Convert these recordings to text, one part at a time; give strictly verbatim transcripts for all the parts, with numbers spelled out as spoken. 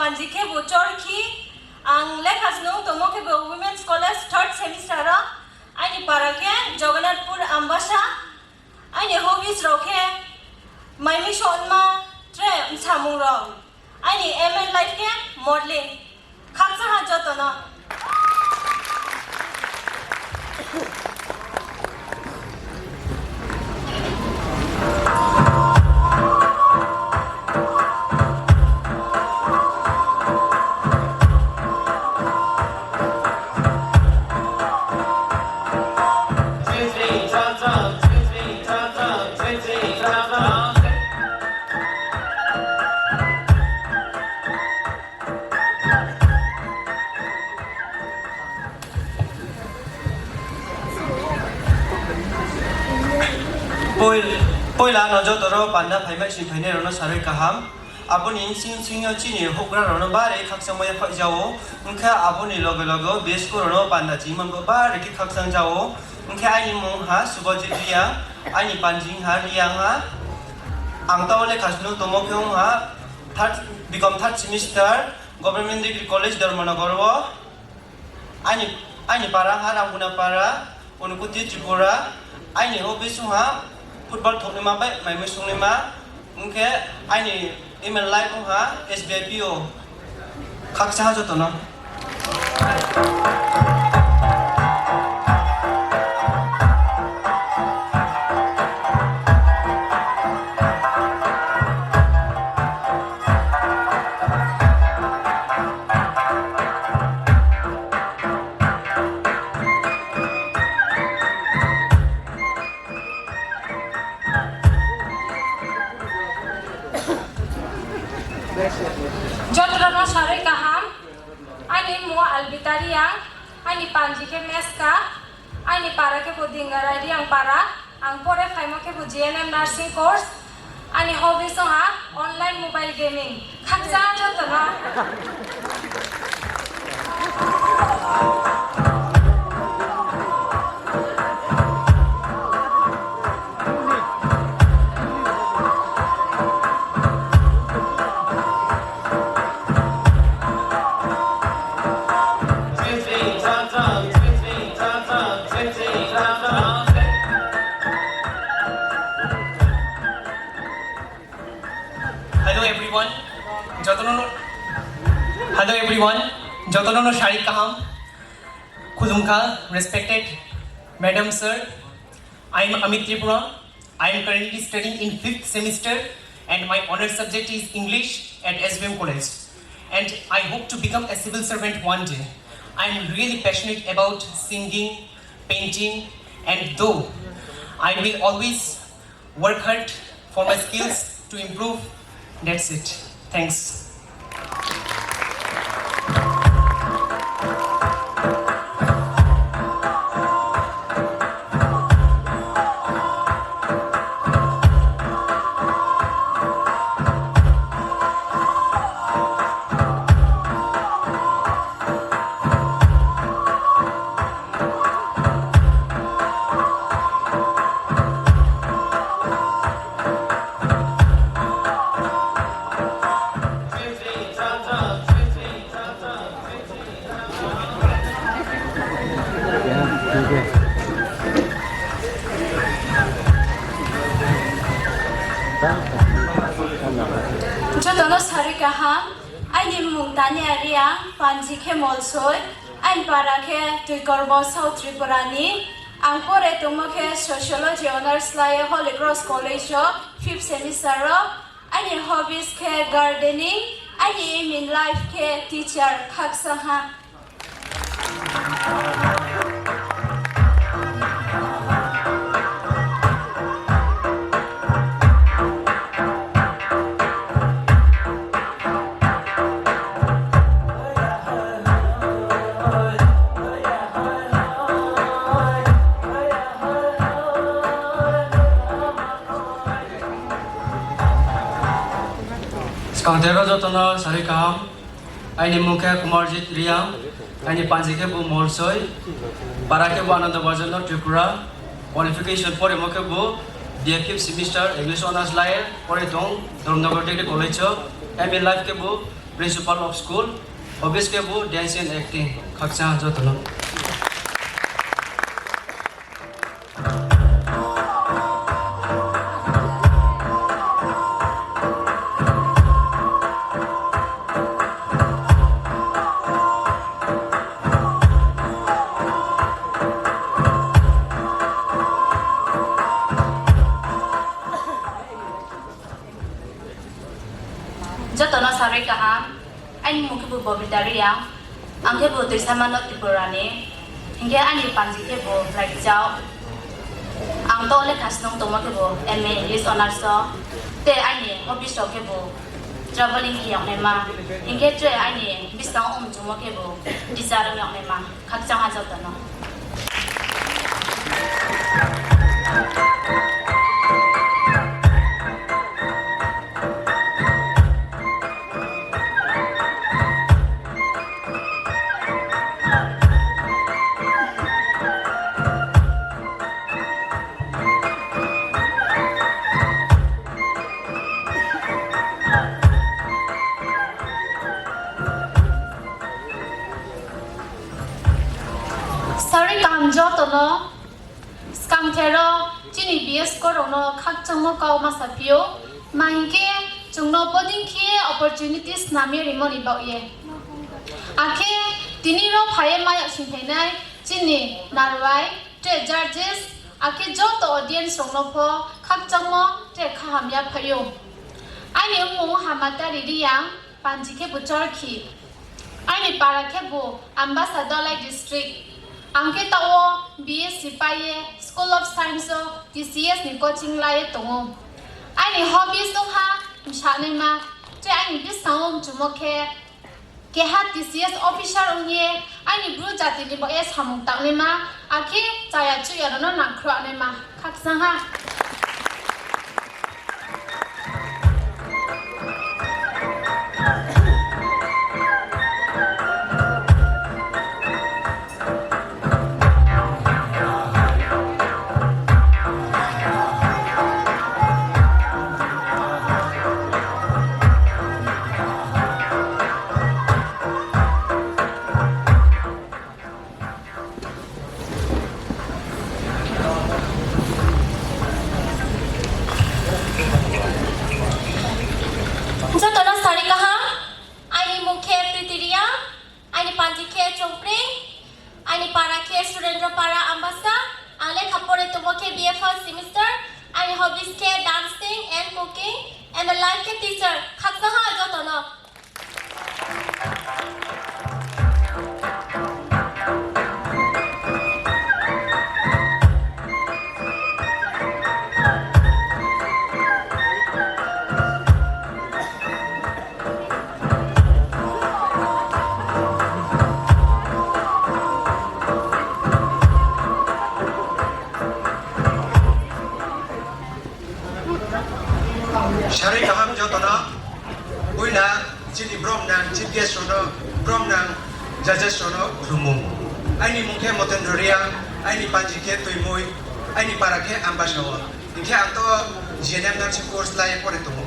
Panji khe bo Chorkhi, ang lekha snung tongmo khe bo Women's College third semester o, aini para khe Jagannathpur Ambasa, aini hobbies rok khe maimui sonma, tre msamung rok, aini aim in life khe modeling. Khaksa ha jotono. Poil-, poila ano jotoro panda phaimai sing phainai rokno sarwi kaham. Aboni sing singyo chini hokra rokno bari khakchangma yaphai jao. Wngkha aboni loge loge besko rokno panda chimon bo bari khe khakchang jao. Wngkha aini mung ha Subhajit Riya, aini panjing ha Riya ha. Ang tao lekha snu tomo khe wng ha third, bikom third semester, Government Degree College Dharmanagar o. Aini, aini para ha Ranguna para, Unukoti Tripura. Aini hobbies wng ha football thoknima bai maimui songnaima. Wngkhe aini aim in life wng ha S B I P O. Khaksa ha jotono. Jotono sarwi kaham, aini mung Albita Riang, aini panji khe Meska, aini para khe bo Dingarai Riang para, ang pore phaimo khe bo G N M nursing course, ani hobbies wng ha online mobile gaming. Khaksa jotono. Hello everyone. Jotono, hello everyone. Jotono no sari kaham. Khulumkha, respected madam, sir. I am Amit Tripura. I am currently studying in fifth semester and my honour subject is English at S B M College. And I hope to become a civil servant one day. I am really passionate about singing, painting, and though I will always work hard for my skills to improve. That's it. Thanks. Jotono sari kaham, aini mung Tania Riang, panji khe Molsoi, aini para khe Tuikorbo South Tripura ni. Ang pore tongmo khe Sociology Honours lai Holy Cross College o fifth semester o. Ani hobbies khe gardening, ani aim in life khe teacher khaksa ha. Swkang tero jotono sari kaham. Aini mung khe Kumarjit Riang, aini panji khe bo Molsoi, para khe bo Ananda Bazar no Tripura, qualification poremo khe bo B A fifth semester English honours layer pore tong Dharmanagar Degree College o, aim in life khe bo Principal of school, hobbies khe bo dance and acting, khakchang jotono. Jotono sarwi kaham, ani mung khe bo Bobita Reang, ang khe bo Toisamano Tripurani, hinkhe ani panji khe bo Blaichao, ang to lekha snung tongma khe bo M A English Honours o, tei ani hobbies rok khe bo traveling khe yoknaima, hinkhe tei ani bwskango umchukma khe bo teacher wng yoknaima. Khakchangma jotono. Sarwi kaham jotono, swkangthero chini B S korokno khakchangma kok ma saphio, ma hinkhe chwngno bodin khe opportunities namya rimani bagwi. Akhe tini rok phaiwi mayok singphainai chini narwai, tei judges, akhe joto audience rokno pho khakchangma tei kaham yaphaio. Ani wngmung Hamatari Reang, panji khe bo Chorkhi. Ani para khe bo Ambasa Dhalai district. Ang khe tao B S C paiye School of Science o T C S ni coaching laiye tongo. Ani hobbies wngkha msanaima, tei ani bwskango muchungma khe keha T C S officer wngye ani bru jatini bagwi samung tangnaima, akhe chaya chuya rokno nangkhruanaima. Khakchangha. Jotono sari kaham, ani mung khe Priti Reang, ani panji khe Chongpring, ani para khe Surendra Para Ambasa, ang lekha pore tongo khe B A first semester, ani hobbies khe dancing and cooking, and the life khe teacher, khakchangha jotono. Sarwi kaham jotono, puila chini brom nang chief guest rokno, brom nang judges rokno khulumung. Aini mung khe Motendra Reang, aini panji khe Twimui, aini para khe Ambasao. Hinkhe ang to G N M nursing course lai pore tongo.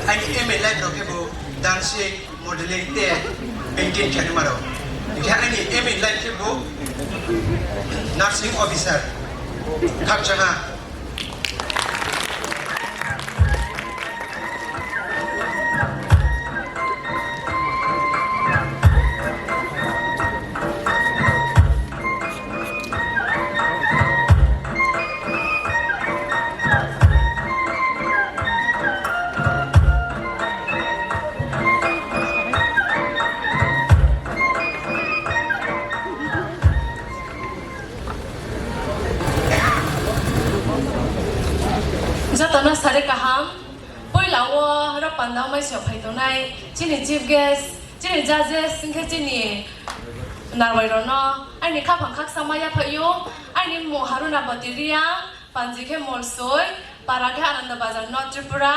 Aini aim in life rok khe bo dancing, modeling tei painting khe numa rok. Hinkhe aini aim in life khe bo nursing officer. Khakchangha. Jotono sari kaham, puila o oro panda o maisio phai tongnai chini chief guest, chini judges, hinkhe chini narwai rokno aini khaphang khaksa ma yaphaio, aini mung Haruna Bati Reang, panji khe Molsoi, para khe Ananda Bazar North Tripura,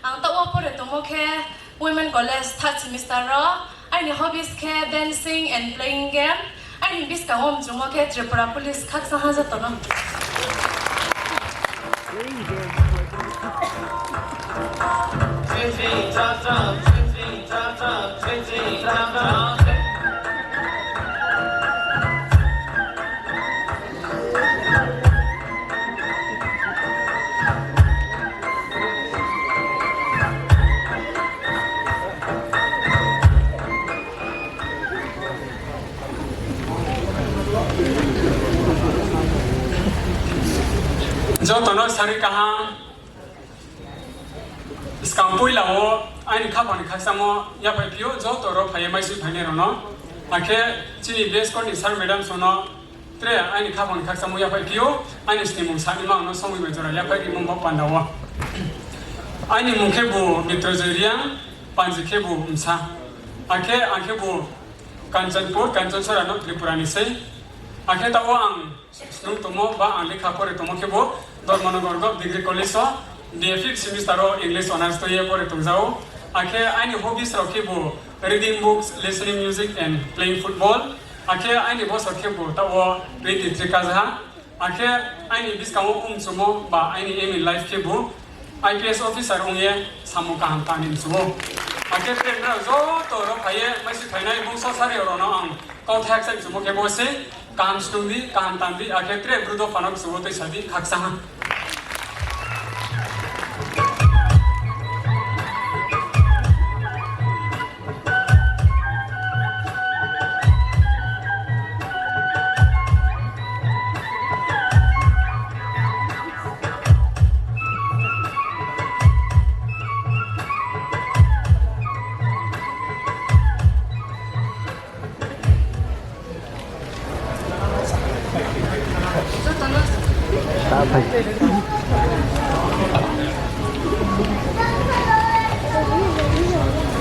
ang tao pore tongmo khe Women College third semester o, aini hobbies khe dancing and playing game, aini bwskango muchungmo khe Tripura Police khaksa ha jotono. Jotono sari kaham. Swkang puila o aini khapangni khakchangmo yaphai phio joto rok phaiya maisui phainai rokno. Hakhe chini base court ni sir madam sono tre aini khapangni khakchangmo yaphai phio aini snimung sanima ano songwi bai jora yaphai rimung bo panda o. Aini mung khe bo Mitrojoy Riang, panji khe bo Msa. Hakhe ang khe bo Kanchanpur, Kanchansora no Tripura ni sei. Hakhe tao ang Snung tomo ba ang lekha pore tomo khe bo Dharmanagar Govt Degree College o B A fifth semester o English honours twi ye pore tongjao. Akhe aini hobbies rok khe bo reading books, listening music and playing football. Akhe aini bosor khe bo tao twenty three kajaha. Akhe aini bwskango umchumo ba aini aim in life khe bo I P S officer wngye samung kaham tanwi mchumo. Akhe friend rok joto rok phaiye maisi phainai bungso sari rokno ang kok thayaksa mchumo khe bo se. Kaham swtungdi, kaham tangdi, akhe tre bwrwi dophano kchugo twi sadi, khaksa ha.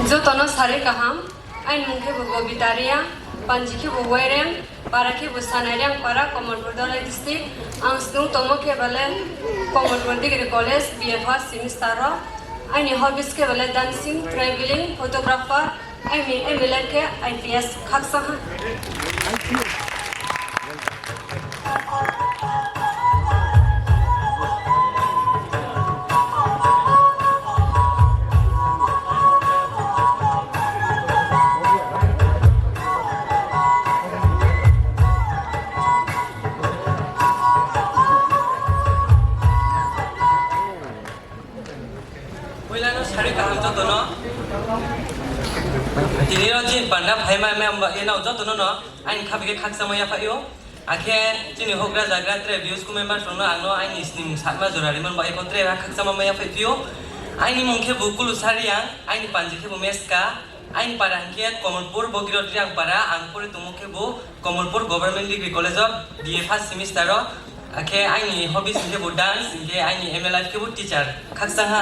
Jotono sari kaham, aini mung khe bo Bobita Reang, panji khe bo Waireng, para khe bo Sanai Reang para, Kamalpur Dhalai district. Ang snung tomo khe bale Kamalpur Degree College, B A first semester o. Aini hobbies khe bale dancing, traveling, photographer, Aini, aini life khe I P S khaksa ha. Puilano sari kaham jotono. Tini o jin panda phaima mem ba eno jotono no aini khabi khe khaksa maya phaio. Akhe chini hokra jagra tre views ku member songno angno aini snimung satma jora rimon ba eko tre ha khaksa maya phai phio. Aini mung khe bo Kulu Sariang, aini panji khe bo Meska. Aini para hwnkhe Kamalpur Bogirot Riang para, ang pore tongmo khe bo Kamalpur Government Degree College o B A first semester o. Akhe aini hobbies hwnkhe bo dance, hwnkhe aini aim in life khe bo teacher. Khaksa ha.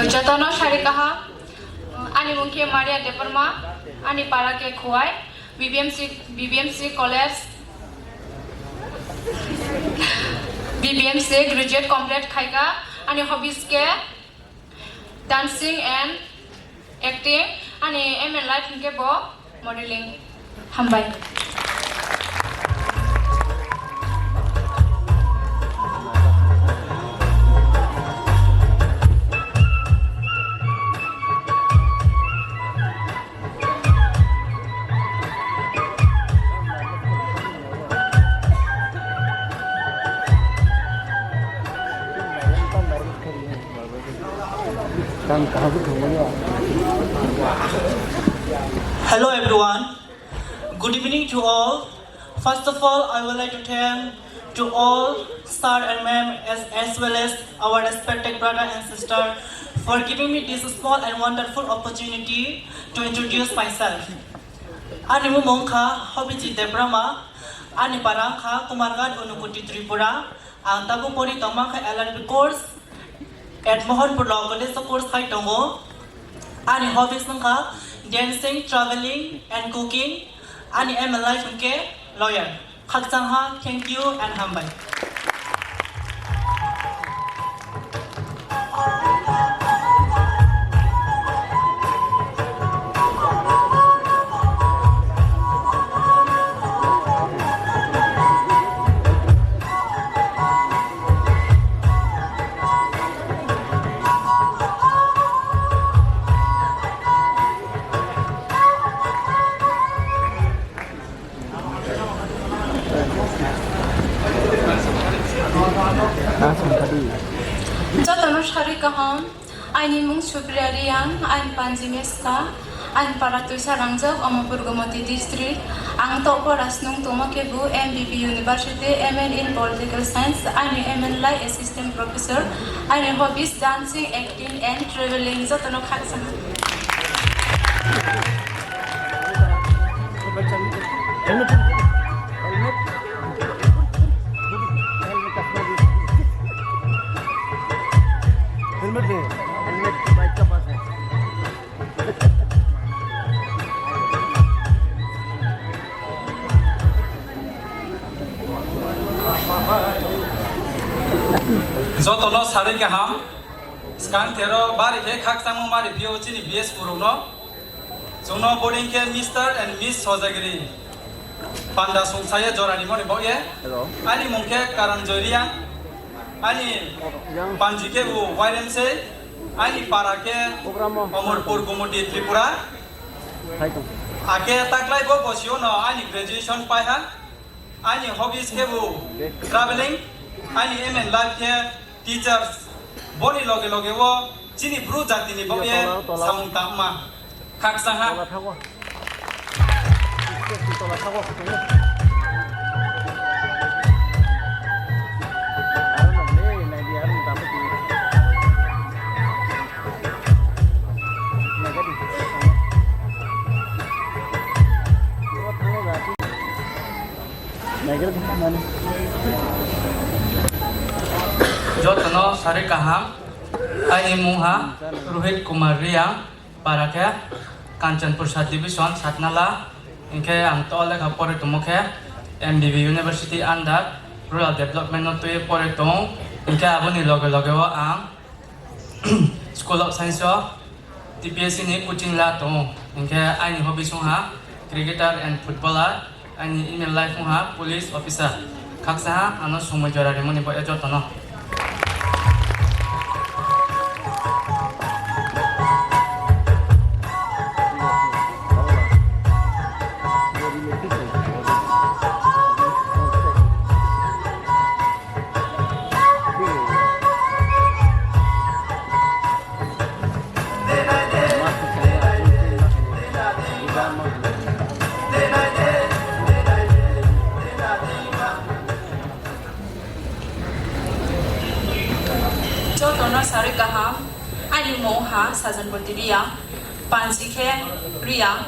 Jotono sari kaham. Ani mung khe Maria Debbarma, ani para khe Khowai, B B M C, B B M C College, B B M C graduate complete khaika, ani hobbies khe dancing and acting, ani aim in life hwnkhe bo modeling. Hambai. Hello everyone. Good evening to all. First of all, I would like to thank to all sir and ma'am as, as well as our respected brother and sister for giving me this small and wonderful opportunity to introduce myself. Ani mung kha Hobiji Debbarma, ani para kha Kumarghat, Unakoti, Tripura. Ang tabuk pori tongma kha L L B course at Mohanpur Law College o course khai tongo. Ani hobbies wngkha dancing, traveling and cooking. Ani aim in life hwnkhe lawyer. Khakchangha, thank you and hambai. Jotono sarwi kaham. Aini mung Supriya Reang, aini panji Meska, aini para Tuisa Rangjak, Omopur Gomoti District. Ang to pora snung tongma khe bo M B B University, M A in Political Science, aini M A lai Assistant Professor, aini hobbies dancing, acting and traveling, jotono khakchang. Helmet ले, helmet bike का पास है। Jotono sarwi kaham, skang tero bari khe khakchangma mari phio chini B S purokno. Chwngno boring khe Mister and Miss Hojagiri panda songsaye jora rimani bagwi. Hello. Ani mung khe Karanjoy Reang. Ani panji khe bo Wairensei. Ani para khe Omorpur Gumoti Tripura. Akhe taklai bo bosio no ani graduation paiha. Ani hobbies khe bo traveling. Ani aim in life khe teachers, boni loge loge o chini Bru jatini bagwi samung tangma. Khakchangha. Jotono sarwi kaham, aini mungha Rohit Kumar Reang, para khe Kanchanpur Sub Division, Satnala, hinkhe ang to lekha pore tongmo khe M B B University under Rural Development no twiwi pore tongo, hinkhe aboni loge loge o ang School of Science o T P S C ni coaching la tongo. Hinkhe aini hobby wngkha cricketer and footballer, aini aim in life wngkha police officer. Khakchangha ano somoi jora rimani bo e jotono. Jotono sarwi kaham, ani mung ha Sajanpati Reang, panji khe Reang,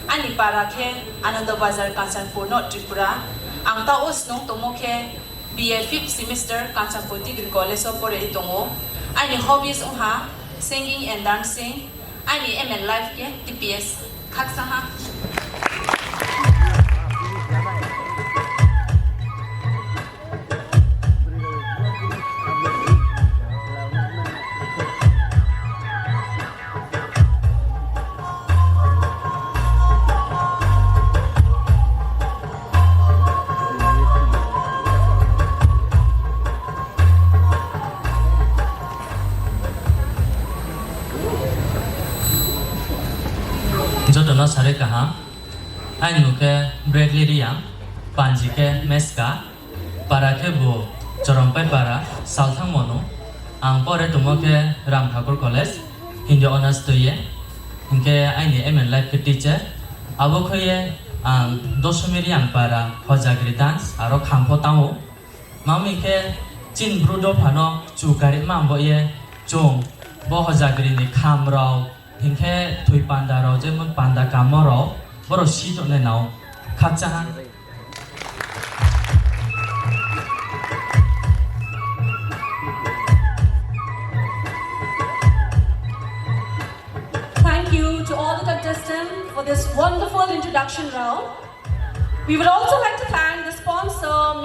ani para khe Anando Bazar, Kanchanpur, North Tripura. Ang ta o snung tongmo khe B A fifth semester Kanchanpur Degree College o pore tongo. Ani hobbies wngkha singing and dancing. Ani aim in life khe T P S. Khakchangha. Jotono sarwi kaham. Aini mung khe Bradley Reang, panji khe Meska. Para khe bo Chorompai para, salthang mano. Ang pore tongmo khe Ram Thakur College, Hindi Honours twiye. Hinkhe aini aim in life khe teacher. Abo khwiye ang Dosomi Reang para, Hojagiri dance aro khampho tango. Mami khe chin Bru dophano chu karima bo ye chung bo Hojagiri ni kham rok, hinkhe thwi panda rok, jemon panda kamo rok, borok si tongnai nao. Khakchangha. Thank you to all the contestants for this wonderful introduction round. We would also like to thank the sponsor,